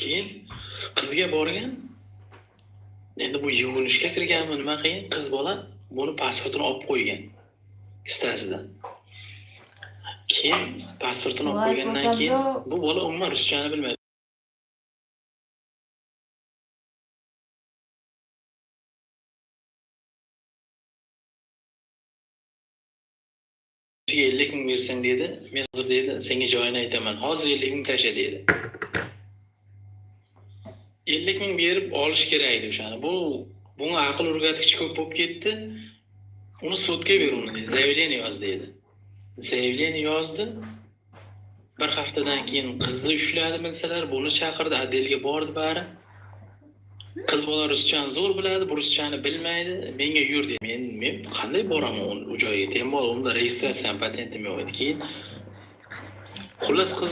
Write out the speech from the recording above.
Keyin qizga borgan. Endi bu yuvinishga kirganmi, nima qilgan? Qiz bola buni pasportini olib qo'ygan kistasidan. Keyin pasportini olib Voy, qo'ygandan keyin ko'rsandu. Bu bola umuman ruschani bilmaydi. 50 000 bersang deydi, men hozir deydi, senga joyini aytaman. Hozir 50 000 tasha deydi. 50 000 berib olish kerak edi o'shani. Bu bunga aql o'rgatgich ko'p bo'lib ketdi. Uni sudga ber uni deydi. Заявление yoz deydi. Заявление yozdi. Bir haftadan keyin qizni ushladi bilsalar, buni chaqirdi, отдел ga bordi bari. Qiz bola ruschani zo'r biladi, bu ruschani bilmaydi. Menga yur deydi. Men qanday boraman u joyga? Тем более unda registratsiya, patentim yo'q edi. Keyin xullas qiz